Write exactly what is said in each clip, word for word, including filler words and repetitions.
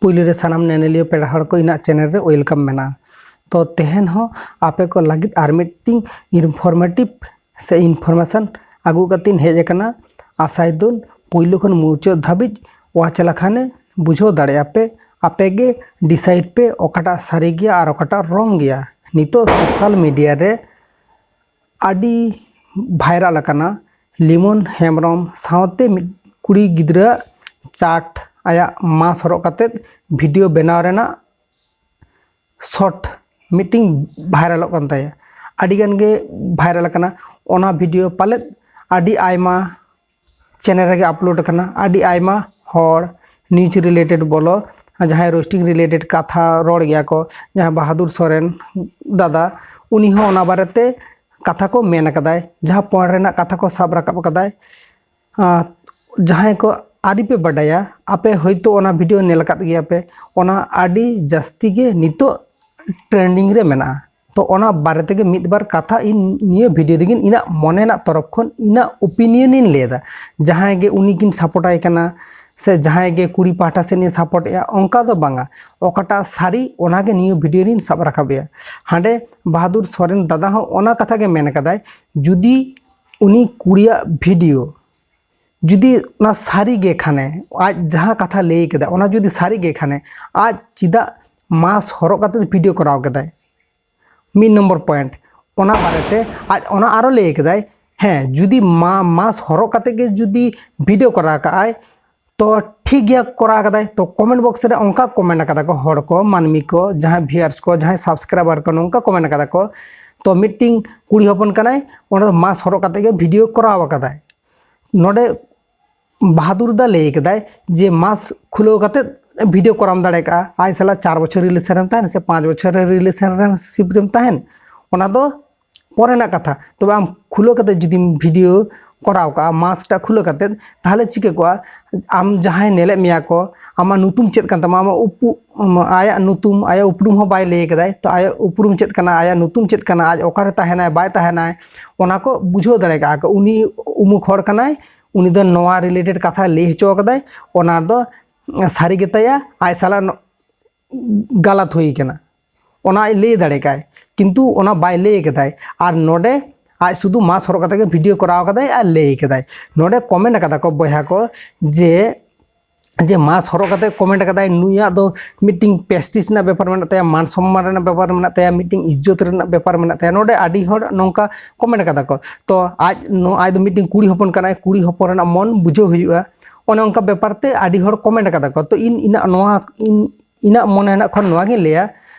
ᱯᱩᱭᱞᱩ ᱨᱮ ᱥᱟᱱᱟᱢ ᱧᱮᱧᱮᱞᱤᱭᱟᱹ ᱯᱮᱲᱟ ᱦᱚᱲ ᱠᱚ ᱤᱧᱟᱹᱜ ᱪᱮᱱᱮᱞ ᱨᱮ ᱳᱭᱮᱞᱠᱟᱢ ᱢᱮᱱᱟᱜᱼᱟ᱾ ᱛᱚ ᱛᱮᱦᱮᱧ ᱦᱚᱸ ᱟᱯᱮ ᱠᱚ ᱞᱟᱹᱜᱤᱫ ᱟᱨ ᱢᱤᱫᱴᱤᱝ ᱤᱱᱯᱷᱚᱨᱢᱮᱴᱤᱵᱷ ᱥᱮ ᱤᱱᱯᱷᱚᱨᱢᱮᱥᱚᱱ ᱟᱹᱜᱩ ᱠᱟᱛᱮᱧ ᱦᱮᱡ ᱟᱠᱟᱱᱟ᱾ ᱟᱥᱟᱭ ᱫᱩᱧ ᱯᱩᱭᱞᱩ ᱠᱷᱚᱱ ᱢᱩᱪᱟᱹᱫ ᱫᱷᱟᱹᱵᱤᱡ ᱣᱟᱪ ᱞᱮᱠᱷᱟᱱᱮ ᱵᱩᱡᱷᱟᱹᱣ ᱫᱟᱲᱮᱭᱟᱜᱼᱟ ᱯᱮ᱾ ᱟᱯᱮ ᱜᱮ ᱰᱤᱥᱟᱭᱤᱰ ᱯᱮ ᱚᱠᱟᱴᱟᱜ ᱥᱟᱹᱨᱤ ᱜᱮᱭᱟ ᱟᱨ ᱚᱠᱟᱴᱟᱜ ᱨᱚᱝ ᱜᱮᱭᱟ᱾ ᱱᱤᱛᱚᱜ ᱥᱳᱥᱟᱞ ᱢᱤᱰᱤᱭᱟ ᱨᱮ ᱟᱹᱰᱤ ᱵᱷᱟᱭᱨᱟᱞ ᱟᱠᱟᱱᱟ ᱞᱤᱢᱚᱱ ᱦᱮᱢᱵᱨᱚᱢ ᱥᱟᱶᱛᱮ ᱢᱤᱫ ᱠᱩᱲᱤ ᱜᱤᱫᱽᱨᱟᱹ ᱪᱟᱴ, ᱟᱭᱟᱜ ᱢᱟᱥᱠ ᱦᱚᱨᱚᱜ ᱠᱟᱛᱮᱫ ᱵᱷᱤᱰᱤᱭᱳ ᱵᱮᱱᱟᱣ ᱨᱮᱱᱟᱜ ᱥᱚᱴ ᱢᱤᱫᱴᱤᱝ ᱵᱷᱟᱭᱨᱟᱞᱚᱜ ᱠᱟᱱ ᱛᱟᱭᱟ᱾ ᱟᱹᱰᱤ ᱜᱟᱱ ᱜᱮ ᱵᱷᱟᱭᱨᱟᱞ ᱟᱠᱟᱱᱟ᱾ ᱚᱱᱟ ᱵᱷᱤᱰᱤᱭᱳ ᱯᱟᱞᱮᱫ ᱟᱹᱰᱤ ᱟᱭᱢᱟ ᱪᱮᱱᱮᱞ ᱨᱮᱜᱮ ᱟᱯᱞᱳᱰ ᱟᱠᱟᱱᱟ᱾ ᱟᱹᱰᱤ ᱟᱭᱢᱟ ᱦᱚᱲ ᱱᱤᱭᱩᱡᱽ ᱨᱤᱞᱮᱴᱮᱰ ᱵᱚᱞᱚ, ᱡᱟᱦᱟᱸᱭ ᱨᱳᱥᱴᱤᱝ ᱨᱤᱞᱮᱴᱮᱰ ᱠᱟᱛᱷᱟ ᱨᱚᱲ ᱜᱮᱭᱟ ᱠᱚ, ᱡᱟᱦᱟᱸᱭ ᱵᱟᱦᱟᱫᱩᱨ ᱥᱚᱨᱮᱱ ᱫᱟᱫᱟ, ᱩᱱᱤ ᱦᱚᱸ ᱚᱱᱟ ᱵᱟᱨᱮᱛᱮ ᱠᱟᱛᱷᱟ ᱠᱚ ᱢᱮᱱ ᱟᱠᱟᱫᱟᱭ, ᱡᱟᱦᱟᱸ ᱯᱚᱭᱮᱱᱴ ᱨᱮᱱᱟᱜ ᱠᱟᱛᱷᱟ ᱠᱚ ᱥᱟᱵ ᱨᱟᱠᱟᱵ ᱟᱠᱟᱫᱟᱭ᱾ ᱟᱨ ᱡᱟᱦᱟᱸᱭ ᱠᱚ ᱟᱹᱣᱨᱤ ᱯᱮ ᱵᱟᱰᱟᱭᱟ, ᱟᱯᱮ ᱦᱚᱭᱛᱳ ᱚᱱᱟ ᱵᱷᱤᱰᱤᱭᱳ ᱧᱮᱞ ᱟᱠᱟᱫ ᱜᱮᱭᱟ ᱯᱮ, ᱚᱱᱟ ᱟᱹᱰᱤ ᱡᱟᱹᱥᱛᱤ ᱜᱮ ᱱᱤᱛᱚᱜ ᱴᱨᱮᱱᱰᱤᱝ ᱨᱮ ᱢᱮᱱᱟᱜᱼᱟ᱾ ᱛᱚ ᱚᱱᱟ ᱵᱟᱨᱮ ᱛᱮᱜᱮ ᱢᱤᱫ ᱵᱟᱨ ᱠᱟᱛᱷᱟ ᱤᱧ ᱱᱤᱭᱟᱹ ᱵᱷᱤᱰᱤᱭᱳ ᱨᱮᱜᱮ ᱤᱧᱟᱹᱜ ᱢᱚᱱᱮ ᱨᱮᱱᱟᱜ ᱛᱚᱨᱚᱯ ᱠᱷᱚᱱ ᱤᱧᱟᱹᱜ ᱳᱯᱤᱱᱤᱭᱚᱱ ᱤᱧ ᱞᱟᱹᱭ ᱮᱫᱟ᱾ ᱡᱟᱦᱟᱸᱭ ᱜᱮ ᱩᱱᱤ ᱠᱤᱱ ᱥᱟᱯᱳᱨᱴ ᱟᱭ ᱠᱟᱱᱟ ᱥᱮ ᱡᱟᱦᱟᱸᱭ ᱜᱮ ᱠᱩᱲᱤ ᱯᱟᱦᱴᱟ ᱥᱮᱫ ᱤᱧ ᱥᱟᱯᱳᱨᱴ ᱮᱜᱼᱟ, ᱚᱱᱠᱟ ᱫᱚ ᱵᱟᱝᱟ᱾ ᱚᱠᱟᱴᱟᱜ ᱥᱟᱹᱨᱤ, ᱚᱱᱟᱜᱮ ᱱᱤᱭᱟᱹ ᱵᱷᱤᱰᱤᱭᱳ ᱨᱤᱧ ᱥᱟᱵ ᱨᱟᱠᱟᱵ ᱮᱜᱼᱟ᱾ ᱦᱟᱸᱰᱮ ᱵᱟᱦᱟᱫᱩᱨ ᱥᱚᱨᱮᱱ ᱫᱟᱫᱟ ᱦᱚᱸ ᱚᱱᱟ ᱠᱟᱛᱷᱟ ᱜᱮ ᱢᱮᱱ ᱠᱟᱫᱟᱭ, ᱡᱩᱫᱤ ᱩᱱᱤ ᱠᱩᱲᱤᱭᱟᱜ ᱵᱷᱤᱰᱤᱭᱳ ᱡᱩᱫᱤ ᱚᱱᱟ ᱥᱟᱹᱨᱤ ᱜᱮ ᱠᱷᱟᱱᱮ, ᱟᱡ ᱡᱟᱦᱟᱸ ᱠᱟᱛᱷᱟ ᱞᱟᱹᱭ ᱠᱮᱫᱟ, ᱚᱱᱟ ᱡᱩᱫᱤ ᱥᱟᱹᱨᱤ ᱜᱮ ᱠᱷᱟᱱᱮ, ᱟᱡ ᱪᱮᱫᱟᱜ ᱢᱟᱥᱠ ᱦᱚᱨᱚᱜ ᱠᱟᱛᱮ ᱵᱷᱤᱰᱤᱭᱳ ᱠᱚᱨᱟᱣ ᱠᱮᱫᱟᱭ? ᱢᱤᱫ ᱱᱚᱢᱵᱚᱨ ᱯᱚᱭᱮᱱᱴ᱾ ᱚᱱᱟ ᱵᱟᱨᱮᱛᱮ ᱟᱡ ᱚᱱᱟ ᱟᱨᱚ ᱞᱟᱹᱭ ᱠᱮᱫᱟᱭ, ᱦᱮᱸ, ᱡᱩᱫᱤ ᱢᱟ-, ᱢᱟᱥᱠ ᱦᱚᱨᱚᱜ ᱠᱟᱛᱮ ᱜᱮ ᱡᱩᱫᱤ ᱵᱷᱤᱰᱤᱭᱳ ᱠᱚᱨᱟᱣ ᱠᱟᱜᱼᱟᱭ, ᱛᱚ ᱴᱷᱤᱠ ᱜᱮᱭᱟ, ᱠᱚᱨᱟᱣ ᱠᱟᱫᱟᱭ᱾ ᱛᱚ ᱠᱚᱢᱮᱱᱴ ᱵᱚᱠᱥ ᱨᱮ ᱚᱱᱠᱟ ᱠᱚᱢᱮᱱᱴ ᱠᱟᱫᱟ ᱠᱚ ᱦᱚᱲ ᱠᱚ, ᱢᱟᱹᱱᱢᱤ ᱠᱚ, ᱡᱟᱦᱟᱸᱭ ᱵᱷᱤᱭᱩᱣᱟᱨᱥ ᱠᱚ, ᱡᱟᱦᱟᱸᱭ ᱥᱟᱵᱥᱠᱨᱟᱭᱵᱟᱨ ᱠᱚ, ᱱᱚᱝᱠᱟ ᱠᱚᱢᱮᱱᱴ ᱠᱟᱫᱟ ᱠᱚ, ᱛᱚ ᱢᱤᱫᱴᱤᱝ ᱠᱩᱲᱤ ᱦᱚᱯᱚᱱ ᱠᱟᱱᱟᱭ, ᱚᱸᱰᱮ ᱫᱚ ᱢᱟᱥᱠ ᱦᱚᱨᱚᱜ ᱠᱟᱛᱮ ᱜᱮ ᱵᱷᱤᱰᱤᱭᱳ ᱠᱚᱨᱟᱣ ᱠᱟᱫᱟᱭ᱾ ᱱᱚᱰᱮ ᱵᱟᱦᱟᱫᱩᱨ ᱫᱟ ᱞᱟᱹᱭ ᱠᱟᱫᱟᱭ ᱡᱮ ᱢᱟᱥᱠ ᱠᱷᱩᱞᱟᱹᱣ ᱠᱟᱛᱮ ᱵᱷᱤᱰᱤᱭᱳ ᱠᱚᱨᱟᱣ ᱫᱟᱲᱮ ᱠᱟᱜᱼᱟ᱾ ᱟᱡ ᱥᱟᱞᱟᱜ ᱪᱟᱨ ᱵᱚᱪᱷᱚᱨ ᱨᱤᱞᱮᱥᱚᱱ ᱨᱮᱢ ᱛᱟᱦᱮᱱ ᱥᱮ ᱯᱟᱸᱪ ᱵᱚᱪᱷᱚᱨ ᱨᱮ ᱨᱤᱞᱮᱥᱚᱱ ᱨᱮᱢ ᱥᱤᱯ ᱨᱮᱢ ᱛᱟᱦᱮᱱ, ᱚᱱᱟ ᱫᱚ ᱯᱚᱨᱮᱱᱟᱜ ᱠᱟᱛᱷᱟ᱾ ᱛᱚᱵᱮ ᱟᱢ ᱠᱷᱩᱞᱟᱹᱣ ᱠᱟᱛᱮ ᱡᱩᱫᱤᱢ ᱵᱷᱤᱰᱤᱭᱳ ᱠᱚᱨᱟᱣ ᱠᱟᱜᱼᱟ, ᱢᱟᱥᱠ ᱴᱟᱜ ᱠᱷᱩᱞᱟᱹᱣ ᱠᱟᱛᱮ, ᱛᱟᱦᱚᱞᱮ ᱪᱤᱠᱟᱹ ᱠᱚᱜᱼᱟ? ᱟᱢ ᱡᱟᱦᱟᱸᱭ ᱧᱮᱞᱮᱫ ᱢᱮᱭᱟ ᱠᱚ, ᱟᱢᱟᱜ ᱧᱩᱛᱩᱢ ᱪᱮᱫ ᱠᱟᱱ ᱛᱟᱢᱟ, ᱟᱢᱟᱜ ᱩᱯᱩ-, ᱟᱭᱟᱜ ᱧᱩᱛᱩᱢ, ᱟᱭᱟᱜ ᱩᱯᱨᱩᱢ ᱦᱚᱸ ᱵᱟᱭ ᱞᱟᱹᱭ ᱠᱟᱫᱟᱭ᱾ ᱛᱚ ᱟᱭᱟᱜ ᱩᱯᱨᱩᱢ ᱪᱮᱫ ᱠᱟᱱᱟ, ᱟᱭᱟᱜ ᱧᱩᱛᱩᱢ ᱪᱮᱫ ᱠᱟᱱᱟ, ᱟᱡ ᱚᱠᱟᱨᱮ ᱛᱟᱦᱮᱱᱟᱭ, ᱵᱟᱭ ᱛᱟᱦᱮᱱᱟᱭ, ᱚᱱᱟ ᱠᱚ ᱵᱩᱡᱷᱟᱹᱣ ᱫᱟᱲᱮ ᱠᱟᱜᱼᱟ ᱠᱚ᱾ ᱩᱱᱤ ᱩᱢᱩᱠ ᱦᱚᱲ ᱠᱟᱱᱟᱭ, ᱩᱱᱤ ᱫᱚ ᱱᱚᱣᱟ ᱨᱤᱞᱮᱴᱮᱰ ᱠᱟᱛᱷᱟᱭ ᱞᱟᱹᱭ ᱦᱚᱪᱚ ᱠᱟᱫᱟᱭ, ᱚᱱᱟ ᱫᱚ ᱥᱟᱹᱨᱤ ᱜᱮᱛᱟᱭᱟ, ᱟᱡ ᱥᱟᱞᱟᱜ ᱱᱚ-, ᱜᱟᱞᱟᱛ ᱦᱩᱭ ᱠᱟᱱᱟ, ᱚᱱᱟ ᱟᱡ ᱞᱟᱹᱭ ᱫᱟᱲᱮ ᱠᱟᱭ, ᱠᱤᱱᱛᱩ ᱚᱱᱟ ᱵᱟᱭ ᱞᱟᱹᱭ ᱠᱟᱫᱟᱭ᱾ ᱟᱨ ᱱᱚᱰᱮ ᱟᱡ ᱥᱩᱫᱷᱩ mask ᱦᱚᱨᱚᱜ ᱠᱟᱛᱮ ᱜᱮ video ᱠᱚᱨᱟᱣ ᱠᱟᱫᱟᱭ ᱟᱨ ᱞᱟᱹᱭ ᱠᱟᱫᱟᱭ᱾ ᱱᱚᱰᱮ comment ᱠᱟᱫᱟ ᱠᱚ ᱵᱚᱭᱦᱟ ᱠᱚ ᱡᱮ, ᱡᱮ mask ᱦᱚᱨᱚᱜ ᱠᱟᱛᱮ comment ᱠᱟᱫᱟᱭ, ᱱᱩᱭᱟᱜ ᱫᱚ ᱢᱤᱫᱴᱤᱝ prestige ᱨᱮᱱᱟᱜ ᱵᱮᱯᱟᱨ ᱢᱮᱱᱟᱜ ᱛᱟᱭᱟ, ᱢᱟᱱ ᱥᱚᱢᱢᱟᱱ ᱨᱮᱱᱟᱜ ᱵᱮᱯᱟᱨ ᱢᱮᱱᱟᱜ ᱛᱟᱭᱟ, ᱢᱤᱫᱴᱤᱝ ᱤᱡᱽᱡᱚᱛ ᱨᱮᱱᱟᱜ ᱵᱮᱯᱟᱨ ᱢᱮᱱᱟᱜ ᱛᱟᱭᱟ᱾ ᱱᱚᱰᱮ ᱟᱹᱰᱤ ᱦᱚᱲ ᱱᱚᱝᱠᱟ comment ᱠᱟᱫᱟ ᱠᱚ᱾ ᱛᱚ ᱟᱡ ᱱᱚ-, ᱟᱡ ᱫᱚ ᱢᱤᱫᱴᱤᱝ ᱠᱩᱲᱤ ᱦᱚᱯᱚᱱ ᱠᱟᱱᱟᱭ, ᱠᱩᱲᱤ ᱦᱚᱯᱚᱱ ᱨᱮᱱᱟᱜ ᱢᱚᱱ ᱵᱩᱡᱷᱟᱹᱣ ᱦᱩᱭᱩᱜᱼᱟ, ᱚᱱᱮ ᱚᱱᱠᱟ ᱵᱮᱯᱟᱨ ᱛᱮ ᱟᱹᱰᱤ ᱦᱚᱲ comment ᱠᱟᱫᱟ ᱠᱚ᱾ ᱛᱚ ᱤᱧ ᱤᱧᱟᱹᱜ ᱱᱚᱣᱟ, ᱤᱧ, ᱤᱧᱟᱹᱜ ᱢᱚᱱᱮ ᱨᱮᱱᱟᱜ ᱠᱷᱚᱱ ᱱᱚᱣᱟ ᱜᱤᱧ ᱞᱟᱹᱭᱟ,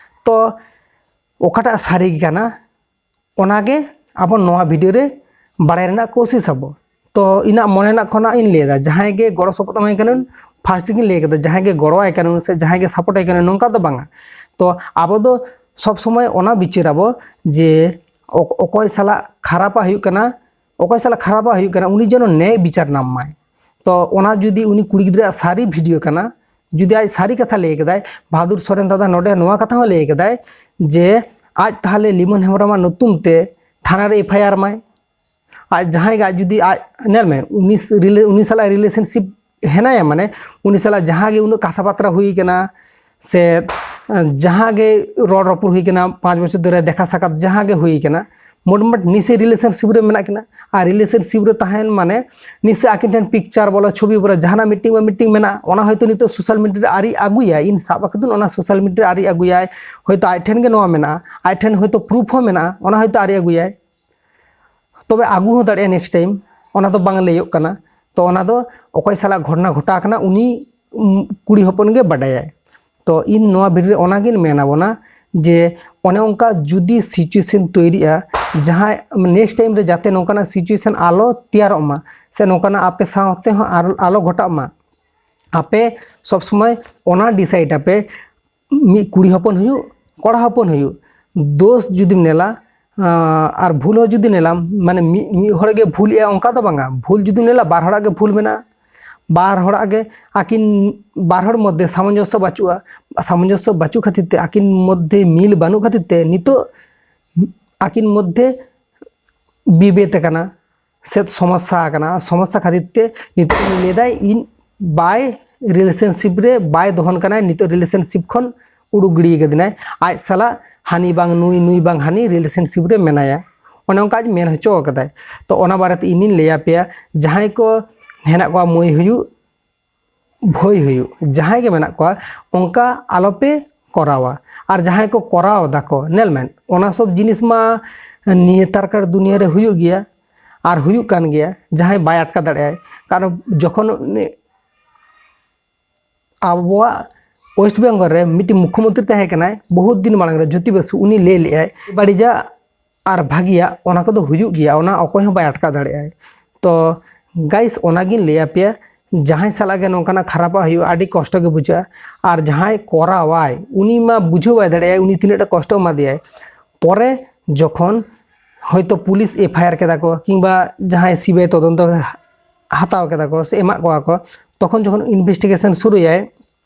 ᱛᱚ ᱚᱠᱟᱴᱟᱜ ᱥᱟᱹᱨᱤ ᱜᱮ ᱠᱟᱱᱟ, ᱚᱱᱟᱜᱮ ᱟᱵᱚ ᱱᱚᱣᱟ video ᱨᱮ ᱵᱟᱲᱟᱭ ᱨᱮᱱᱟᱜ ᱠᱳᱥᱤᱥ ᱟᱵᱚ᱾ ᱛᱚ ᱤᱧᱟᱹᱜ ᱢᱚᱱᱮ ᱨᱮᱱᱟᱜ ᱠᱷᱚᱱᱟᱜ ᱤᱧ ᱞᱟᱹᱭ ᱮᱫᱟ, ᱡᱟᱦᱟᱸᱭ ᱜᱮ ᱜᱚᱲᱚ ᱥᱚᱯᱚᱦᱚᱫ ᱮᱢᱟᱭ ᱠᱟᱱᱟ, first ᱨᱮᱜᱤᱧ ᱞᱟᱹᱭ ᱠᱮᱫᱟ, ᱡᱟᱦᱟᱸᱭ ᱜᱮ ᱜᱚᱲᱚ ᱟᱭ ᱠᱟᱱᱟ ᱥᱮ ᱡᱟᱦᱟᱸᱭ ᱜᱮ support ᱟᱭ ᱠᱟᱱᱟ, ᱱᱚᱝᱠᱟ ᱫᱚ ᱵᱟᱝᱟ᱾ ᱛᱚ ᱟᱵᱚ ᱫᱚ ᱥᱚᱵ ᱥᱚᱢᱚᱭ ᱚᱱᱟ ᱵᱤᱪᱟᱹᱨ ᱟᱵᱚ ᱡᱮ ᱚᱠ-, ᱚᱠᱚᱭ ᱥᱟᱞᱟᱜ ᱠᱷᱟᱨᱟᱯᱟᱜ ᱦᱩᱭᱩᱜ ᱠᱟᱱᱟ, ᱚᱠᱚᱭ ᱥᱟᱞᱟᱜ ᱠᱷᱟᱨᱟᱯᱟᱜ ᱦᱩᱭᱩᱜ ᱠᱟᱱᱟ, ᱩᱱᱤ ᱡᱮᱱᱚ ᱱᱮᱭ ᱵᱤᱪᱟᱨ ᱧᱟᱢ ᱢᱟᱭ᱾ ᱛᱚ ᱚᱱᱟ ᱡᱩᱫᱤ ᱩᱱᱤ ᱠᱩᱲᱤ ᱜᱤᱫᱽᱨᱟᱹᱣᱟᱜ ᱥᱟᱹᱨᱤ video ᱠᱟᱱᱟ, ᱡᱩᱫᱤ ᱟᱡ ᱥᱟᱹᱨᱤ ᱠᱟᱛᱷᱟ ᱞᱟᱹᱭ ᱠᱟᱫᱟᱭ, ᱵᱟᱦᱟᱫᱩᱨ ᱥᱚᱨᱮᱱ ᱫᱟᱫᱟ ᱱᱚᱰᱮ ᱱᱚᱣᱟ ᱠᱟᱛᱷᱟ ᱦᱚᱸ ᱞᱟᱹᱭ ᱠᱟᱫᱟᱭ ᱡᱮ ᱟᱡ ᱛᱟᱦᱞᱮ ᱞᱤᱢᱚᱱ ᱦᱮᱢᱵᱨᱚᱢᱟᱜ ᱧᱩᱛᱩᱢ ᱛᱮ ᱛᱷᱟᱱᱟ ᱨᱮ FIR ᱢᱟᱭ᱾ ᱟᱡ ᱡᱟᱦᱟᱸᱭ ᱜᱮ, ᱟᱡ ᱡᱩᱫᱤ ᱟᱡ, ᱧᱮᱞ ᱢᱮ, ᱩᱱᱤ ᱥ-, ᱨᱤᱞᱮ-, ᱩᱱᱤ ᱥᱟᱞᱟᱜ relationship ᱦᱮᱱᱟᱭᱟ, ᱢᱟᱱᱮ ᱩᱱᱤ ᱥᱟᱞᱟᱜ ᱡᱟᱦᱟᱸ ᱜᱮ ᱩᱱᱟᱹᱜ ᱠᱟᱛᱷᱟ ᱵᱟᱛᱨᱟ ᱦᱩᱭ ᱠᱟᱱᱟ ᱥᱮ ᱡᱟᱦᱟᱸ ᱜᱮ ᱨᱚᱲ ᱨᱚᱯᱚᱲ ᱦᱩᱭ ᱠᱟᱱᱟ, ᱯᱟᱸᱪ ᱵᱚᱪᱷᱚᱨ ᱫᱷᱚᱨᱮ ᱫᱮᱠᱷᱟ ᱥᱟᱠᱟᱛ ᱡᱟᱦᱟᱸ ᱜᱮ ᱦᱩᱭ ᱠᱟᱱᱟ, ᱢᱚᱴᱟᱢᱩᱴᱤ ᱱᱤᱥᱪᱚᱭ relationship ᱨᱮ ᱢᱮᱱᱟᱜ ᱠᱤᱱᱟ᱾ ᱟᱨ relationship ᱨᱮ ᱛᱟᱦᱮᱱ ᱢᱟᱱᱮ ᱱᱤᱥᱪᱚᱭ ᱟᱹᱠᱤᱱ ᱴᱷᱮᱱ picture ᱵᱚᱞᱚ, ᱪᱷᱚᱵᱤ ᱵᱚᱞᱚ, ᱡᱟᱦᱟᱱᱟᱜ ᱢᱤᱫᱴᱤᱝ ᱵᱟ ᱢᱤᱫᱴᱤᱝ ᱢᱮᱱᱟᱜᱼᱟ᱾ ᱚᱱᱟ ᱦᱚᱭᱛᱳ ᱱᱤᱛᱚᱜ social media ᱨᱮ ᱟᱹᱣᱨᱤ ᱟᱹᱜᱩᱭᱟᱭ, ᱤᱧ ᱥᱟᱵ ᱟᱠᱟᱫᱟᱹᱧ ᱚᱱᱟ social media ᱨᱮ ᱟᱹᱣᱨᱤ ᱟᱹᱜᱩᱭᱟᱭ, ᱦᱚᱭᱛᱳ ᱟᱡ ᱴᱷᱮᱱ ᱜᱮ ᱱᱚᱣᱟ ᱢᱮᱱᱟᱜᱼᱟ, ᱟᱡ ᱴᱷᱮᱱ ᱦᱚᱭᱛᱳ proof ᱦᱚᱸ ᱢᱮᱱᱟᱜᱼᱟ, ᱚᱱᱟ ᱦᱚᱭᱛᱳ ᱟᱹᱣᱨᱤ ᱟᱹᱜᱩᱭᱟᱭ᱾ ᱛᱚᱵᱮ ᱟᱹᱜᱩ ᱦᱚᱸ ᱫᱟᱲᱮᱭᱟᱜᱼᱟ next time, ᱚᱱᱟ ᱫᱚ ᱵᱟᱝ ᱞᱟᱹᱭᱚᱜ ᱠᱟᱱᱟ᱾ ᱛᱚ ᱚᱱᱟ ᱫᱚ ᱚᱠᱚᱭ ᱥᱟᱞᱟᱜ ᱜᱷᱚᱴᱚᱱᱟ ᱜᱷᱚᱴᱟᱣ ᱠᱟᱱᱟ ᱩᱱᱤ, ᱩᱢ, ᱠᱩᱲᱤ ᱦᱚᱯᱚᱱ ᱜᱮ ᱵᱟᱰᱟᱭᱟᱭ᱾ ᱛᱚ ᱤᱧ ᱱᱚᱣᱟ video ᱨᱮ ᱚᱱᱟᱜᱤᱧ ᱢᱮᱱ ᱟᱵᱚᱱᱟ ᱡᱮ ᱚᱱᱮ ᱚᱱᱠᱟ ᱡᱩᱫᱤ situation ᱛᱚᱭᱨᱤᱜᱼᱟ, ᱡᱟᱦᱟᱸᱭ next time ᱨᱮ ᱡᱟᱛᱮ ᱱᱚᱝᱠᱟᱱᱟᱜ situation ᱟᱞᱚ ᱛᱮᱭᱟᱨᱚᱜ ᱢᱟ ᱥᱮ ᱱᱚᱝᱠᱟᱱᱟᱜ ᱟᱯᱮ ᱥᱟᱶᱛᱮ ᱦᱚᱸ ᱟᱨ ᱟᱞᱚ ᱜᱷᱚᱴᱟᱜ ᱢᱟ, ᱟᱯᱮ ᱥᱚᱵ ᱥᱚᱢᱚᱭ ᱚᱱᱟ decide ᱟᱯᱮ, ᱢᱤᱫ ᱠᱩᱲᱤ ᱦᱚᱯᱚᱱ ᱦᱩᱭᱩᱜ, ᱠᱚᱲᱟ ᱦᱚᱯᱚᱱ ᱦᱩᱭᱩᱜ, ᱫᱳᱥ ᱡᱩᱫᱤᱢ ᱧᱮᱞᱟ, ᱟᱸ, ᱟᱨ ᱵᱷᱩᱞ ᱦᱚᱸ ᱡᱩᱫᱤ ᱧᱮᱞᱟᱢ, ᱢᱟᱱᱮ ᱢᱤᱫ, ᱢᱤᱫ ᱦᱚᱲ ᱜᱮ ᱵᱷᱩᱞᱮᱜᱼᱟ ᱚᱱᱠᱟ ᱫᱚ ᱵᱟᱝᱟ, ᱵᱷᱩᱞ ᱡᱩᱫᱤᱢ ᱧᱮᱞᱟ ᱵᱟᱨ ᱦᱚᱲᱟᱜ ᱜᱮ ᱵᱷᱩᱞ ᱢᱮᱱᱟᱜᱼᱟ, ᱵᱟᱨ ᱦᱚᱲᱟᱜ ᱜᱮ ᱟᱹᱠᱤᱱ ᱵᱟᱨ ᱦᱚᱲ ᱢᱚᱫᱽᱫᱷᱮ ᱥᱟᱢᱚᱧᱡᱚᱥᱥᱚ ᱵᱟᱹᱪᱩᱜᱼᱟ, ᱥᱟᱢᱚᱧᱡᱚᱥᱥᱚ ᱵᱟᱹᱪᱩᱜ ᱠᱷᱟᱹᱛᱤᱨ ᱛᱮ, ᱟᱹᱠᱤᱱ ᱢᱚᱫᱽᱫᱷᱮ ᱢᱤᱞ ᱵᱟᱹᱱᱩᱜ ᱠᱷᱟᱹᱛᱤᱨ ᱛᱮ ᱱᱤᱛᱚᱜ ᱟᱹᱠᱤᱱ ᱢᱚᱫᱽᱫᱷᱮ ᱵᱤᱵᱮᱫ ᱟᱠᱟᱱᱟ ᱥᱮ ᱥᱚᱢᱚᱥᱥᱟ ᱟᱠᱟᱱᱟ, ᱥᱚᱢᱚᱥᱥᱟ ᱠᱷᱟᱹᱛᱤᱨ ᱛᱮ ᱱᱤᱛᱚᱜ ᱩᱱᱤ ᱞᱟᱹᱭᱫᱟᱭ ᱤᱧ ᱵᱟᱭ ᱨᱤᱞᱮᱥᱚᱱᱥᱤᱯ ᱨᱮ ᱵᱟᱭ ᱫᱚᱦᱚᱱ ᱠᱟᱱᱟᱭ, ᱱᱤᱛᱚᱜ ᱨᱤᱞᱮᱥᱚᱱᱥᱤᱯ ᱠᱷᱚᱱ ᱩᱰᱩᱠ ᱜᱤᱰᱤ ᱠᱟᱫᱤᱱᱟᱭ, ᱟᱡ ᱥᱟᱞᱟᱜ ᱦᱟᱹᱱᱤ ᱵᱟᱝ ᱱᱩᱭ, ᱱᱩᱭ ᱵᱟᱝ ᱦᱟᱹᱱᱤ ᱨᱤᱞᱮᱥᱚᱱᱥᱤᱯ ᱨᱮ ᱢᱮᱱᱟᱭᱟ, ᱚᱱᱮ ᱚᱱᱠᱟ ᱟᱡ ᱢᱮᱱ ᱦᱚᱪᱚ ᱠᱟᱫᱟᱭ᱾ ᱛᱚ ᱚᱱᱟ ᱵᱟᱨᱮᱛᱮ ᱤᱧᱤᱧ ᱞᱟᱹᱭ ᱟᱯᱮᱭᱟ, ᱡᱟᱦᱟᱸᱭ ᱠᱚ ᱦᱮᱱᱟᱜ ᱠᱚᱣᱟ ᱢᱟᱹᱭ ᱦᱩᱭᱩᱜ ᱵᱷᱟᱹᱭ ᱦᱩᱭᱩᱜ, ᱡᱟᱦᱟᱸᱭ ᱜᱮ ᱢᱮᱱᱟᱜ ᱠᱚᱣᱟ, ᱚᱱᱠᱟ ᱟᱞᱚᱯᱮ ᱠᱚᱨᱟᱣᱟ᱾ ᱟᱨ ᱡᱟᱦᱟᱸᱭ ᱠᱚ ᱠᱚᱨᱟᱣ ᱫᱟᱠᱚ, ᱧᱮᱞ ᱢᱮ, ᱚᱱᱟ ᱥᱚᱵ ᱡᱤᱱᱤᱥ ᱢᱟ ᱱᱮᱛᱟᱨᱠᱟᱨ ᱫᱩᱱᱤᱭᱟᱹ ᱨᱮ ᱦᱩᱭᱩᱜ ᱜᱮᱭᱟ, ᱟᱨ ᱦᱩᱭᱩᱜ ᱠᱟᱱ ᱜᱮᱭᱟ᱾ ᱡᱟᱦᱟᱸᱭ ᱵᱟᱭ ᱟᱴᱠᱟ ᱫᱟᱲᱮᱭᱟᱜᱼᱟᱭ, ᱠᱟᱨᱚᱱ ᱡᱚᱠᱷᱚᱱ ᱩᱱᱤ ᱟᱵᱚᱣᱟᱜ ᱳᱭᱮᱥᱴ ᱵᱮᱝᱜᱚᱞ ᱨᱮ ᱢᱤᱫᱴᱤᱡ ᱢᱩᱠᱷᱭᱚᱢᱚᱱᱛᱨᱤ ᱛᱟᱦᱮᱸ ᱠᱟᱱᱟᱭ ᱵᱚᱦᱩᱛ ᱫᱤᱱ ᱢᱟᱲᱟᱝ ᱨᱮ, ᱡᱳᱛᱤ ᱵᱟᱥᱩ, ᱩᱱᱤ ᱞᱟᱹᱭ ᱞᱮᱫᱼᱟᱭ, ᱵᱟᱹᱲᱤᱡᱟᱜ ᱟᱨ ᱵᱷᱟᱹᱜᱤᱭᱟᱜ ᱚᱱᱟ ᱠᱚᱫᱚ ᱦᱩᱭᱩᱜ ᱜᱮᱭᱟ, ᱚᱱᱟ ᱚᱠᱚᱭ ᱦᱚᱸ ᱵᱟᱭ ᱟᱴᱠᱟᱣ ᱫᱟᱲᱮᱭᱟᱜᱼᱟᱭ᱾ ᱛᱚ ᱜᱟᱭᱤᱥ, ᱚᱱᱟᱜᱤᱧ ᱞᱟᱹᱭ ᱟᱯᱮᱭᱟ, ᱡᱟᱦᱟᱸᱭ ᱥᱟᱞᱟᱜ ᱜᱮ ᱱᱚᱝᱠᱟᱱᱟᱜ ᱠᱷᱟᱨᱟᱯᱟᱜ ᱦᱩᱭᱩᱜᱼᱟ, ᱟᱹᱰᱤ ᱠᱚᱥᱴᱚ ᱜᱮ ᱵᱩᱡᱷᱟᱹᱜᱼᱟ᱾ ᱟᱨ ᱡᱟᱦᱟᱸᱭ ᱠᱚᱨᱟᱣᱟᱭ, ᱩᱱᱤ ᱢᱟ ᱵᱩᱡᱷᱟᱹᱣ ᱵᱟᱭ ᱫᱟᱲᱮᱭᱟᱜᱼᱟ ᱩᱱᱤ ᱛᱤᱱᱟᱹᱜ ᱴᱟ ᱠᱚᱥᱴᱚ ᱮᱢᱟ ᱫᱮᱭᱟᱭ᱾ ᱯᱚᱨᱮ ᱡᱚᱠᱷᱚᱱ ᱦᱚᱭᱛᱳ ᱯᱩᱞᱤᱥ ᱮᱯᱷ ᱟᱭ ᱟᱨ ᱠᱮᱫᱟ ᱠᱚ, ᱠᱤᱝᱵᱟ ᱡᱟᱦᱟᱸᱭ ᱥᱤ ᱵᱤ ᱟᱭ ᱛᱚᱫᱚᱱᱛᱚ ᱦᱟᱛᱟᱣ ᱠᱮᱫᱟ ᱠᱚ ᱥᱮ ᱮᱢᱟᱜ ᱠᱚᱣᱟ ᱠᱚ, ᱛᱚᱠᱷᱚᱱ ᱡᱚᱠᱷᱚᱱ ᱤᱱᱵᱷᱮᱥᱴᱤᱜᱮᱥᱚᱱ ᱥᱩᱨᱩᱭᱟᱭ,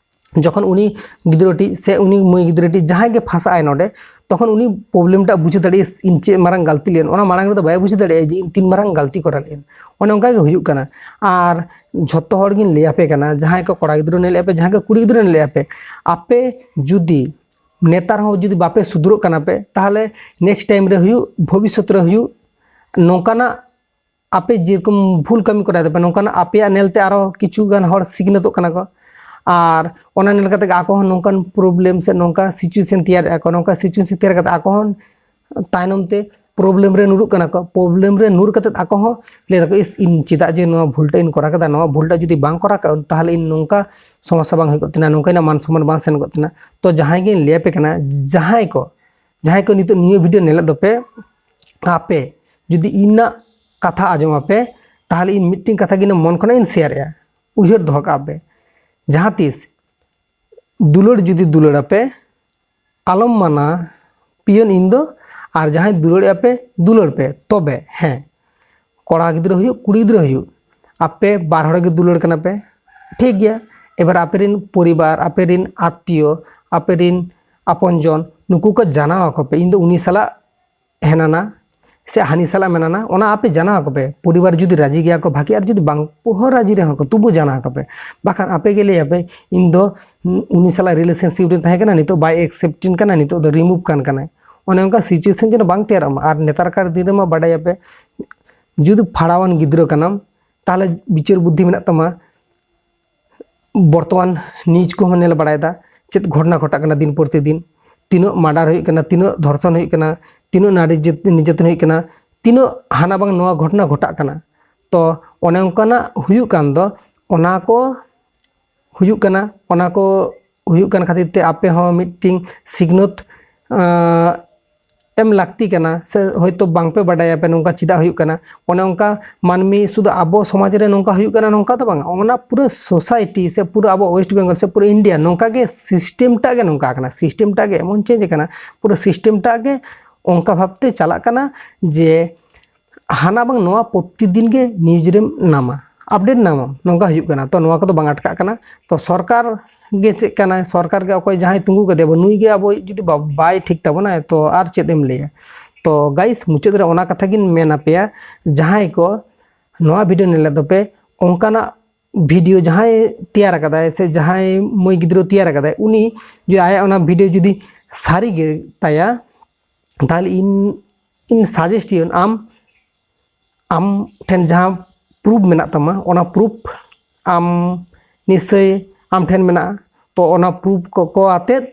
ᱡᱚᱠᱷᱚᱱ ᱩᱱᱤ ᱜᱤᱫᱽᱨᱟᱹᱴᱤᱡ ᱥᱮ ᱩᱱᱤ ᱢᱟᱹᱭ ᱜᱤᱫᱽᱨᱟᱹᱴᱤᱡ ᱡᱟᱦᱟᱸᱭ ᱜᱮ ᱯᱷᱟᱸᱥᱟᱜ ᱟᱭ ᱱᱚᱰᱮ, ᱛᱚᱠᱷᱚᱱ ᱩᱱᱤ ᱯᱨᱚᱵᱞᱮᱢ ᱴᱟᱜ ᱵᱩᱡᱷᱟᱹᱣ ᱫᱟᱲᱮᱭᱟᱜᱼᱟ, ᱤᱧ ᱪᱮᱫ ᱢᱟᱨᱟᱝ ᱜᱟᱹᱞᱛᱤ ᱞᱮᱱ, ᱚᱱᱟ ᱢᱟᱲᱟᱝ ᱨᱮᱫᱚ ᱵᱟᱭ ᱵᱩᱡᱷᱟᱹᱣ ᱫᱟᱲᱮᱭᱟᱜᱼᱟ ᱡᱮ ᱤᱧ ᱛᱤᱱ ᱢᱟᱨᱟᱝ ᱜᱟᱹᱞᱛᱤ ᱠᱚᱨᱟᱣ ᱞᱮᱫ᱾ ᱚᱱᱮ ᱚᱱᱠᱟ ᱜᱮ ᱦᱩᱭᱩᱜ ᱠᱟᱱᱟ᱾ ᱟᱨ ᱡᱷᱚᱛᱚ ᱦᱚᱲ ᱜᱤᱧ ᱞᱟᱹᱭ ᱟᱯᱮ ᱠᱟᱱᱟ, ᱡᱟᱦᱟᱸᱭ ᱠᱚ ᱠᱚᱲᱟ ᱜᱤᱫᱽᱨᱟᱹ ᱧᱮᱞᱮᱫ ᱯᱮ, ᱡᱟᱦᱟᱸᱭ ᱠᱚ ᱠᱩᱲᱤ ᱜᱤᱫᱽᱨᱟᱹ ᱧᱮᱞᱮᱫ ᱯᱮ, ᱟᱯᱮ ᱡᱩᱫᱤ ᱱᱮᱛᱟᱨ ᱦᱚᱸ ᱡᱩᱫᱤ ᱵᱟᱯᱮ ᱥᱩᱫᱷᱨᱟᱹᱜ ᱠᱟᱱᱟ ᱯᱮ, ᱛᱟᱦᱚᱞᱮ ᱱᱮᱠᱥᱴ ᱴᱟᱭᱤᱢ ᱨᱮ ᱦᱩᱭᱩᱜ, ᱵᱷᱚᱵᱤᱥᱥᱚᱛ ᱨᱮ ᱦᱩᱭᱩᱜ, ᱱᱚᱝᱠᱟᱱᱟᱜ ᱟᱯᱮ ᱡᱮᱨᱚᱠᱚᱢ ᱵᱷᱩᱞ ᱠᱟᱹᱢᱤ ᱠᱚᱨᱟᱣ ᱫᱟᱯᱮ, ᱱᱚᱝᱠᱟᱱᱟᱜ ᱟᱯᱮᱭᱟᱜ ᱧᱮᱞᱛᱮ ᱟᱨᱚ ᱠᱤᱪᱷᱩ ᱜᱟᱱ ᱦᱚᱲ ᱥᱤᱠᱷᱱᱟᱹᱛᱚᱜ ᱠᱟᱱᱟ ᱠᱚ᱾ ᱟᱨ ᱚᱱᱟ ᱧᱮᱞ ᱠᱟᱛᱮ ᱟᱠᱚ ᱦᱚᱸ ᱱᱚᱝᱠᱟᱱ ᱯᱨᱚᱵᱞᱮᱢ ᱥᱮ ᱱᱚᱝᱠᱟ ᱥᱤᱪᱩᱭᱮᱥᱚᱱ ᱛᱮᱭᱟᱨᱮᱜᱼᱟ ᱠᱚ, ᱱᱚᱝᱠᱟ ᱥᱤᱪᱩᱭᱮᱥᱚᱱ ᱛᱮᱭᱟᱨ ᱠᱟᱛᱮ ᱟᱠᱚ ᱦᱚᱸ ᱛᱟᱭᱱᱚᱢ ᱛᱮ ᱯᱨᱚᱵᱞᱮᱢ ᱨᱮ ᱧᱩᱨᱩᱜ ᱠᱟᱱᱟ ᱠᱚ᱾ ᱯᱨᱚᱵᱞᱮᱢ ᱨᱮ ᱧᱩᱨ ᱠᱟᱛᱮ ᱟᱠᱚ ᱦᱚᱸ ᱞᱟᱹᱭ ᱫᱟᱠᱚ, "ᱤᱥ, ᱤᱧ ᱪᱮᱫᱟᱜ ᱡᱮ ᱱᱚᱣᱟ ᱵᱷᱩᱞ ᱴᱟᱜ ᱤᱧ ᱠᱚᱨᱟᱣ ᱠᱮᱫᱟ? ᱱᱚᱣᱟ ᱵᱷᱩᱞ ᱴᱟᱜ ᱡᱩᱫᱤ ᱵᱟᱝ ᱠᱚᱨᱟᱣ ᱠᱟᱜᱼᱟ, ᱛᱟᱦᱚᱞᱮ ᱤᱧ ᱱᱚᱝᱠᱟ ᱥᱚᱢᱚᱥᱥᱟ ᱵᱟᱝ ᱦᱩᱭ ᱠᱚᱜ ᱛᱤᱧᱟ, ᱱᱚᱝᱠᱟ ᱤᱧᱟᱹᱜ ᱢᱟᱱ ᱥᱚᱱᱢᱟᱱ ᱵᱟᱝ ᱥᱮᱱ ᱠᱚᱜ ᱛᱤᱧᱟ᱾" ᱛᱚ ᱡᱟᱦᱟᱸᱭ ᱜᱤᱧ ᱞᱟᱹᱭ ᱟᱯᱮ ᱠᱟᱱᱟ, ᱡᱟᱦᱟᱸᱭ ᱠᱚ, ᱡᱟᱦᱟᱸᱭ ᱠᱚ ᱱᱤᱛᱚᱜ ᱱᱤᱭᱟᱹ ᱵᱷᱤᱰᱤᱭᱳ ᱧᱮᱞᱮᱫ ᱫᱚᱯᱮ, ᱟᱯᱮ ᱡᱩᱫᱤ ᱤᱧᱟᱹᱜ ᱠᱟᱛᱷᱟ ᱟᱸᱡᱚᱢ ᱟᱯᱮ, ᱛᱟᱦᱚᱞᱮ ᱤᱧ ᱢᱤᱫᱴᱮᱱ ᱠᱟᱛᱷᱟ ᱜᱮ ᱤᱧᱟᱹᱜ ᱢᱚᱱ ᱠᱷᱚᱱᱟᱜ ᱤᱧ ᱥᱮᱭᱟᱨᱮᱜᱼᱟ, ᱩᱭᱦᱟᱹᱨ ᱫᱚᱦᱚ ᱠᱟᱜᱼᱟ ᱯᱮ᱾ ᱡᱟᱦᱟᱸ ᱛᱤᱥ ᱫᱩᱞᱟᱹᱲ ᱡᱩᱫᱤ ᱫᱩᱞᱟᱹᱲ ᱟᱯᱮ, ᱟᱞᱚᱢ ᱢᱟᱱᱟ ᱯᱤᱭᱟᱹᱱ ᱤᱧ ᱫᱚ, ᱟᱨ ᱡᱟᱦᱟᱸᱭ ᱫᱩᱞᱟᱹᱲᱮᱜᱼᱟ ᱯᱮ, ᱫᱩᱞᱟᱹᱲ ᱯᱮ᱾ ᱛᱚᱵᱮ ᱦᱮᱸ, ᱠᱚᱲᱟ ᱜᱤᱫᱽᱨᱟᱹ ᱦᱩᱭᱩᱜ, ᱠᱩᱲᱤ ᱜᱤᱫᱽᱨᱟᱹ ᱦᱩᱭᱩᱜ, ᱟᱯᱮ ᱵᱟᱨ ᱦᱚᱲ ᱜᱮ ᱫᱩᱞᱟᱹᱲ ᱠᱟᱱᱟ ᱯᱮ, ᱴᱷᱤᱠ ᱜᱮᱭᱟ᱾ ᱮᱵᱟᱨ ᱟᱯᱮ ᱨᱮᱱ ᱯᱚᱨᱤᱵᱟᱨ, ᱟᱯᱮ ᱨᱮᱱ ᱟᱛᱛᱤᱭᱚ, ᱟᱯᱮ ᱨᱮᱱ ᱟᱯᱚᱱ ᱡᱚᱱ, ᱱᱩᱠᱩ ᱠᱚ ᱡᱟᱱᱟᱣ ᱟᱠᱚ ᱯᱮ, ᱤᱧ ᱫᱚ ᱩᱱᱤ ᱥᱟᱞᱟᱜ ᱦᱮᱱᱟᱱᱟ, ᱥᱮ ᱦᱟᱹᱱᱤ ᱥᱟᱞᱟᱜ ᱢᱮᱱᱟᱜᱼᱟ, ᱚᱱᱟ ᱟᱯᱮ ᱡᱟᱱᱟᱣ ᱟᱠᱚᱯᱮ᱾ ᱯᱚᱨᱤᱵᱟᱨ ᱡᱩᱫᱤ ᱨᱟᱹᱡᱤ ᱜᱮᱭᱟ ᱠᱚ ᱵᱷᱟᱜᱤ, ᱟᱨ ᱡᱩᱫᱤ ᱵᱟᱝ ᱦᱚᱸ ᱨᱟᱹᱡᱤ ᱨᱮᱦᱚᱸ ᱠᱚ, ᱛᱚᱵᱩ ᱡᱟᱱᱟᱣ ᱟᱠᱚᱯᱮ᱾ ᱵᱟᱠᱷᱟᱱ ᱟᱯᱮ ᱜᱮ ᱞᱟᱹᱭ ᱟᱯᱮ, "ᱤᱧ ᱫᱚ ᱩᱱᱤ ᱥᱟᱞᱟᱜ ᱨᱤᱞᱮᱥᱚᱱᱥᱤᱯ ᱨᱮᱧ ᱛᱟᱦᱮᱸ ᱠᱟᱱᱟ, ᱱᱤᱛᱚᱜ ᱵᱟᱭ ᱮᱠᱥᱮᱯᱴᱤᱧ ᱠᱟᱱᱟ, ᱱᱤᱛᱚᱜ ᱫᱚ ᱨᱤᱢᱩᱵᱷ ᱠᱟᱱ ᱠᱟᱱᱟᱭ᱾" ᱚᱱᱮ ᱚᱱᱠᱟ ᱥᱤᱪᱩᱭᱮᱥᱚᱱ ᱡᱮᱱᱚ ᱵᱟᱝ ᱛᱮᱭᱟᱨᱚᱜ ᱢᱟ᱾ ᱟᱨ ᱱᱮᱛᱟᱨ ᱠᱟᱨ ᱫᱤᱱ ᱨᱮᱢᱟ ᱵᱟᱰᱟᱭᱟᱯᱮ, ᱡᱩᱫᱤ ᱯᱷᱟᱲᱟᱣᱟᱱ ᱜᱤᱫᱽᱨᱟᱹ ᱠᱟᱱᱟᱢ, ᱛᱟᱦᱚᱞᱮ ᱵᱤᱪᱟᱹᱨ ᱵᱩᱫᱽᱫᱷᱤ ᱢᱮᱱᱟᱜ ᱛᱟᱢᱟ᱾ ᱵᱚᱨᱛᱚᱢᱟᱱ ᱱᱤᱭᱩᱡᱽ ᱠᱚᱦᱚᱸ ᱧᱮᱞ ᱵᱟᱲᱟᱭᱮᱫᱟ, ᱪᱮᱫ ᱜᱷᱚᱴᱚᱱᱟ ᱜᱷᱚᱴᱟᱜ ᱠᱟᱱᱟ ᱫᱤᱱ ᱯᱨᱚᱛᱤᱫᱤᱱ, ᱛᱤᱱᱟᱹᱜ ᱢᱟᱨᱰᱟᱨ ᱦᱩᱭᱩᱜ ᱠᱟᱱᱟ, ᱛᱤᱱᱟᱹᱜ ᱫᱷᱚᱨᱥᱚᱱ ᱦᱩᱭᱩᱜ ᱠᱟᱱᱟ, ᱛᱤᱱᱟᱹᱜ ᱱᱟᱨᱤ ᱡᱟᱹᱛ-, ᱱᱤᱨᱡᱟᱛᱚᱱ ᱦᱩᱭᱩᱜ ᱠᱟᱱᱟ, ᱛᱤᱱᱟᱹᱜ ᱦᱟᱱᱟ ᱵᱟᱝ ᱱᱚᱣᱟ ᱜᱷᱚᱴᱚᱱᱟ ᱜᱷᱚᱴᱟᱜ ᱠᱟᱱᱟ᱾ ᱛᱚ ᱚᱱᱮ ᱚᱱᱠᱟᱱᱟᱜ ᱦᱩᱭᱩᱜ ᱠᱟᱱ ᱫᱚ, ᱚᱱᱟ ᱠᱚ ᱦᱩᱭᱩᱜ ᱠᱟᱱᱟ, ᱚᱱᱟ ᱠᱚ ᱦᱩᱭᱩᱜ ᱠᱟᱱ ᱠᱷᱟᱹᱛᱤᱨ ᱛᱮ ᱟᱯᱮ ᱦᱚᱸ ᱢᱤᱫᱴᱤᱱ ᱥᱤᱠᱷᱱᱟᱹᱛ, ᱟᱸ, ᱮᱢ ᱞᱟᱹᱠᱛᱤ ᱠᱟᱱᱟ, ᱥᱮ ᱦᱚᱭᱛᱳ ᱵᱟᱝᱯᱮ ᱵᱟᱰᱟᱭᱟ ᱯᱮ ᱱᱚᱝᱠᱟ ᱪᱮᱫᱟᱜ ᱦᱩᱭᱩᱜ ᱠᱟᱱᱟ᱾ ᱚᱱᱮ ᱚᱱᱠᱟ ᱢᱟᱹᱱᱢᱤ ᱥᱩᱫᱷᱩ ᱟᱵᱚ ᱥᱚᱢᱟᱡᱽ ᱨᱮ ᱱᱚᱝᱠᱟ ᱦᱩᱭᱩᱜ ᱠᱟᱱᱟ ᱱᱚᱝᱠᱟ ᱫᱚ ᱵᱟᱝᱟ, ᱚᱱᱟ ᱯᱩᱨᱟᱹ ᱥᱳᱥᱟᱭᱴᱤ ᱥᱮ ᱯᱩᱨᱟᱹ ᱟᱵᱚ ᱳᱭᱮᱥᱴ ᱵᱮᱝᱜᱚᱞ ᱥᱮ ᱯᱩᱨᱟᱹ ᱤᱱᱰᱤᱭᱟ ᱱᱚᱝᱠᱟ ᱜᱮ ᱥᱤᱥᱴᱮᱢ ᱴᱟᱜ ᱜᱮ ᱱᱚᱝᱠᱟ ᱠᱟᱱᱟ, ᱥᱤᱥᱴᱮᱢ ᱴᱟᱜ ᱜᱮ ᱮᱢᱚᱱ ᱪᱮᱧᱡᱽ ᱠᱟᱱᱟ, ᱯᱩᱨᱟᱹ ᱥᱤᱥᱴᱮᱢ ᱴᱟᱜ ᱜᱮ ᱚᱱᱠᱟ ᱵᱷᱟᱵᱛᱮ ᱪᱟᱞᱟᱜ ᱠᱟᱱᱟ ᱡᱮ ᱦᱟᱱᱟ ᱵᱟᱝ ᱱᱚᱣᱟ ᱯᱨᱚᱛᱤᱫᱤᱱ ᱜᱮ ᱱᱤᱭᱩᱡᱽ ᱨᱮᱢ ᱱᱟᱢᱟ, ᱟᱯᱰᱮᱴ ᱱᱟᱢᱟᱢ, ᱱᱚᱝᱠᱟ ᱦᱩᱭᱩᱜ ᱠᱟᱱᱟ᱾ ᱛᱚ ᱱᱚᱣᱟ ᱠᱚᱫᱚ ᱵᱟᱝ ᱟᱴᱠᱟᱜ ᱠᱟᱱᱟ᱾ ᱛᱚ ᱥᱚᱨᱠᱟᱨ ᱜᱮ ᱪᱮᱫ ᱠᱟᱱᱟᱭ, ᱥᱚᱨᱠᱟᱨ ᱜᱮ ᱚᱠᱚᱭ ᱡᱟᱦᱟᱸᱭ ᱛᱤᱸᱜᱩ ᱠᱟᱫᱮᱭᱟ ᱵᱚ, ᱱᱩᱭ ᱜᱮ ᱟᱵᱚ ᱡᱩᱫᱤ ᱵᱟ-, ᱵᱟᱭ ᱴᱷᱤᱠ ᱛᱟᱵᱚᱱᱟᱭ, ᱛᱚ ᱟᱨ ᱪᱮᱫ ᱮᱢ ᱞᱟᱹᱭᱟ? ᱛᱚ ᱜᱟᱭᱤᱥ, ᱢᱩᱪᱟᱹᱫ ᱨᱮ ᱚᱱᱟ ᱠᱟᱛᱷᱟ ᱜᱤᱧ ᱢᱮᱱ ᱟᱯᱮᱭᱟ, ᱡᱟᱦᱟᱸᱭ ᱠᱚ ᱱᱚᱣᱟ ᱵᱷᱤᱰᱤᱭᱳ ᱧᱮᱞᱮᱫ ᱫᱚᱯᱮ, ᱚᱱᱠᱟᱱᱟᱜ ᱵᱷᱤᱰᱤᱭᱳ ᱡᱟᱦᱟᱸᱭ ᱛᱮᱭᱟᱨ ᱟᱠᱟᱫᱟᱭ ᱥᱮ ᱡᱟᱦᱟᱸᱭ ᱢᱟᱹᱭ ᱜᱤᱫᱽᱨᱟᱹ ᱛᱮᱭᱟᱨ ᱟᱠᱟᱫᱟᱭ, ᱩᱱᱤ ᱡᱩᱫᱤ ᱟᱭᱟᱜ ᱚᱱᱟ ᱵᱷᱤᱰᱤᱭᱳ ᱡᱩᱫᱤ ᱥᱟᱹᱨᱤ ᱜᱮ ᱛᱟᱭᱟ, ᱛᱟᱦᱚᱞᱮ ᱤᱧ, ᱤᱧ ᱥᱟᱡᱮᱥᱴ ᱤᱭᱟᱹᱧ, ᱟᱢ, ᱟᱢ ᱴᱷᱮᱱ ᱡᱟᱦᱟᱸ ᱯᱨᱩᱯᱷ ᱢᱮᱱᱟᱜ ᱛᱟᱢᱟ, ᱚᱱᱟ ᱯᱨᱩᱯᱷ ᱟᱢ ᱱᱤᱥᱪᱚᱭ ᱟᱢ ᱴᱷᱮᱱ ᱢᱮᱱᱟᱜᱼᱟ᱾ ᱛᱚ ᱚᱱᱟ ᱯᱨᱩᱯᱷ ᱠᱚ, ᱠᱚ ᱟᱛᱮᱫ,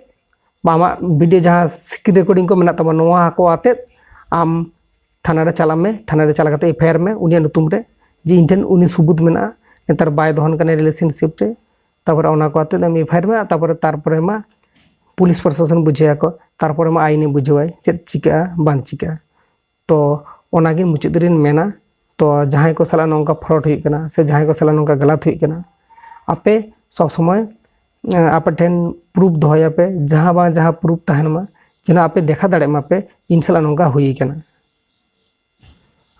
ᱵᱟ ᱟᱢᱟᱜ ᱵᱷᱤᱰᱤᱭᱳ ᱡᱟᱦᱟᱸ ᱥᱠᱨᱤᱱ ᱨᱮᱠᱚᱨᱰᱤᱝ ᱠᱚ ᱢᱮᱱᱟᱜ ᱛᱟᱢᱟ, ᱱᱚᱣᱟ ᱠᱚ ᱟᱛᱮᱫ ᱟᱢ ᱛᱷᱟᱱᱟ ᱨᱮ ᱪᱟᱞᱟᱜ ᱢᱮ, ᱛᱷᱟᱱᱟ ᱨᱮ ᱪᱟᱞᱟᱣ ᱠᱟᱛᱮ ᱮᱯᱷ ᱟᱭ ᱟᱨ ᱢᱮ ᱩᱱᱤᱭᱟᱜ ᱧᱩᱛᱩᱢ ᱨᱮ, ᱡᱮ ᱤᱧ ᱴᱷᱮᱱ ᱩᱱᱤ ᱥᱩᱵᱩᱛ ᱢᱮᱱᱟᱜᱼᱟ, ᱱᱮᱛᱟᱨ ᱵᱟᱭ ᱫᱚᱦᱚᱱ ᱠᱟᱱᱟ ᱨᱤᱞᱮᱥᱚᱱᱥᱤᱯ ᱨᱮ᱾ ᱛᱟᱨᱯᱚᱨᱮ ᱚᱱᱟ ᱠᱚ ᱟᱛᱮᱫ ᱮᱢ ᱮᱯᱷ ᱟᱭ ᱟᱨ ᱢᱮ, ᱛᱟᱨᱯᱚᱨᱮ, ᱛᱟᱨᱯᱚᱨᱮ ᱢᱟ ᱯᱩᱞᱤᱥ ᱯᱨᱚᱥᱟᱥᱚᱱ ᱵᱩᱡᱷᱟᱹᱣᱟᱠᱚ, ᱛᱟᱨᱯᱚᱨᱮ ᱢᱟ ᱟᱭᱤᱱᱮ ᱵᱩᱡᱷᱟᱹᱣᱟᱭ ᱪᱮᱫ ᱪᱤᱠᱟᱹᱜᱼᱟ ᱵᱟᱝ ᱪᱤᱠᱟᱹᱜᱼᱟ᱾ ᱛᱚ ᱚᱱᱟᱜᱮ ᱢᱩᱪᱟᱹᱫ ᱨᱮᱧ ᱢᱮᱱᱟ᱾ ᱛᱚ ᱡᱟᱦᱟᱸᱭ ᱠᱚ ᱥᱟᱞᱟᱜ ᱱᱚᱝᱠᱟ ᱯᱷᱨᱚᱰ ᱦᱩᱭᱩᱜ ᱠᱟᱱᱟ ᱥᱮ ᱡᱟᱦᱟᱸᱭ ᱠᱚ ᱥᱟᱞᱟᱜ ᱱᱚᱝᱠᱟ ᱜᱟᱞᱟᱛ ᱦᱩᱭᱩᱜ ᱠᱟᱱᱟ, ᱟᱯᱮ ᱥᱚᱵ ᱥᱚᱢᱚᱭ, ᱮᱸ, ᱟᱯᱮ ᱴᱷᱮᱱ ᱯᱨᱩᱯᱷ ᱫᱚᱦᱚᱭᱟᱯᱮ, ᱡᱟᱦᱟᱸ ᱵᱟᱝ ᱡᱟᱦᱟᱸ ᱯᱨᱩᱯᱷ ᱛᱟᱦᱮᱱ ᱢᱟ, ᱡᱮᱱᱚ ᱟᱯᱮ ᱫᱮᱠᱷᱟ ᱫᱟᱲᱮᱭᱟᱜ ᱢᱟᱯᱮ ᱤᱧ ᱥᱟᱞᱟᱜ ᱱᱚᱝᱠᱟ ᱦᱩᱭ ᱠᱟᱱᱟ᱾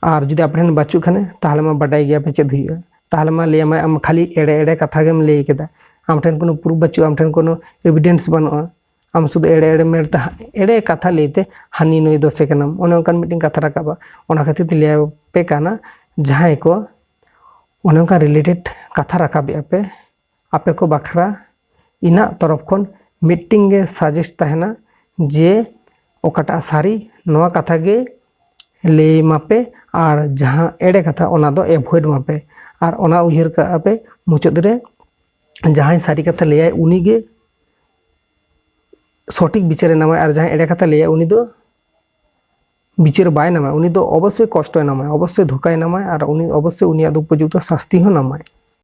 ᱟᱨ ᱡᱩᱫᱤ ᱟᱯᱮ ᱴᱷᱮᱱ ᱵᱟᱹᱪᱩᱜ ᱠᱷᱟᱱᱮ, ᱛᱟᱦᱚᱞᱮ ᱢᱟ ᱵᱟᱰᱟᱭ ᱜᱮᱭᱟᱯᱮ ᱪᱮᱫ ᱦᱩᱭᱩᱜᱼᱟ᱾ ᱛᱟᱦᱚᱞᱮ ᱢᱟ ᱞᱟᱹᱭᱟᱢᱟᱭ, "ᱟᱢ ᱠᱷᱟᱹᱞᱤ ᱮᱲᱮ ᱮᱲᱮ ᱠᱟᱛᱷᱟ ᱜᱮᱢ ᱞᱟᱹᱭ ᱠᱮᱫᱟ, ᱟᱢ ᱴᱷᱮᱱ ᱠᱳᱱᱳ ᱯᱨᱩᱯᱷ ᱵᱟᱹᱪᱩᱜᱼᱟ, ᱟᱢ ᱴᱷᱮᱱ ᱠᱳᱱᱳ ᱮᱵᱷᱤᱰᱮᱱᱥ ᱵᱟᱹᱱᱩᱜᱼᱟ, ᱟᱢ ᱥᱩᱫᱷᱩ ᱮᱲᱮ ᱮᱲᱮ ᱢᱮᱲ ᱛᱮ ᱮᱲᱮ ᱠᱟᱛᱷᱟ ᱞᱟᱹᱭᱛᱮ ᱦᱟᱹᱱᱤ ᱱᱩᱭ ᱫᱚᱥᱮ ᱠᱟᱱᱟᱢ, ᱚᱱᱮ ᱚᱱᱠᱟᱱ ᱢᱤᱫᱴᱮᱱ ᱠᱟᱛᱷᱟ ᱨᱟᱠᱟᱵᱼᱟ᱾ ᱚᱱᱟ ᱠᱷᱟᱹᱛᱤᱨ ᱛᱮ ᱞᱟᱹᱭᱟᱯᱮ ᱠᱟᱱᱟ, ᱡᱟᱦᱟᱸᱭ ᱠᱚ ᱚᱱᱮ ᱚᱱᱠᱟ ᱨᱤᱞᱮᱴᱮᱰ ᱠᱟᱛᱷᱟ ᱨᱟᱠᱟᱵᱮᱜᱼᱟ ᱯᱮ, ᱟᱯᱮ ᱠᱚ ᱵᱟᱠᱷᱨᱟ ᱤᱧᱟᱹᱜ ᱛᱚᱨᱚᱯ ᱠᱷᱚᱱ ᱢᱤᱫᱴᱮᱱ ᱜᱮ ᱥᱟᱡᱮᱥᱴ ᱛᱟᱦᱮᱱᱟ ᱡᱮ ᱚᱠᱟᱴᱟᱜ ᱥᱟᱹᱨᱤ, ᱱᱚᱣᱟ ᱠᱟᱛᱷᱟ ᱜᱮ ᱞᱟᱹᱭ ᱢᱟᱯᱮ, ᱟᱨ ᱡᱟᱦᱟᱸ ᱮᱲᱮ ᱠᱟᱛᱷᱟ, ᱚᱱᱟ ᱫᱚ ᱮᱵᱷᱚᱭᱮᱰ ᱢᱟᱯᱮ᱾ ᱟᱨ ᱚᱱᱟ ᱩᱭᱦᱟᱹᱨ ᱠᱟᱜᱼᱟ ᱯᱮ, ᱢᱩᱪᱟᱹᱫ ᱨᱮ ᱡᱟᱦᱟᱸᱭ ᱥᱟᱹᱨᱤ ᱠᱟᱛᱷᱟ ᱞᱟᱹᱭᱟᱭ, ᱩᱱᱤ ᱜᱮ ᱥᱚᱴᱷᱤᱠ ᱵᱤᱪᱟᱹᱨᱮ ᱧᱟᱢᱟᱭ, ᱟᱨ ᱡᱟᱦᱟᱸᱭ ᱮᱲᱮ ᱠᱟᱛᱷᱟ ᱞᱟᱹᱭᱟᱭ, ᱩᱱᱤ ᱫᱚ ᱵᱤᱪᱟᱹᱨ ᱵᱟᱭ ᱧᱟᱢᱟᱭ, ᱩᱱᱤ ᱫᱚ ᱚᱵᱚᱥᱥᱳᱭ ᱠᱚᱥᱴᱚᱭ ᱧᱟᱢᱟᱭ, ᱚᱵᱚᱥᱥᱳᱭ ᱫᱷᱳᱠᱟᱭ ᱧᱟᱢᱟᱭ, ᱟᱨ ᱩᱱᱤ ᱚᱵᱚᱥᱥᱳᱭ ᱩᱱᱤᱭᱟᱜ ᱫᱚ ᱩᱯᱚᱡᱩᱠᱛᱚ ᱥᱟᱥᱛᱤ ᱦᱚᱸ ᱧᱟᱢᱟᱭ᱾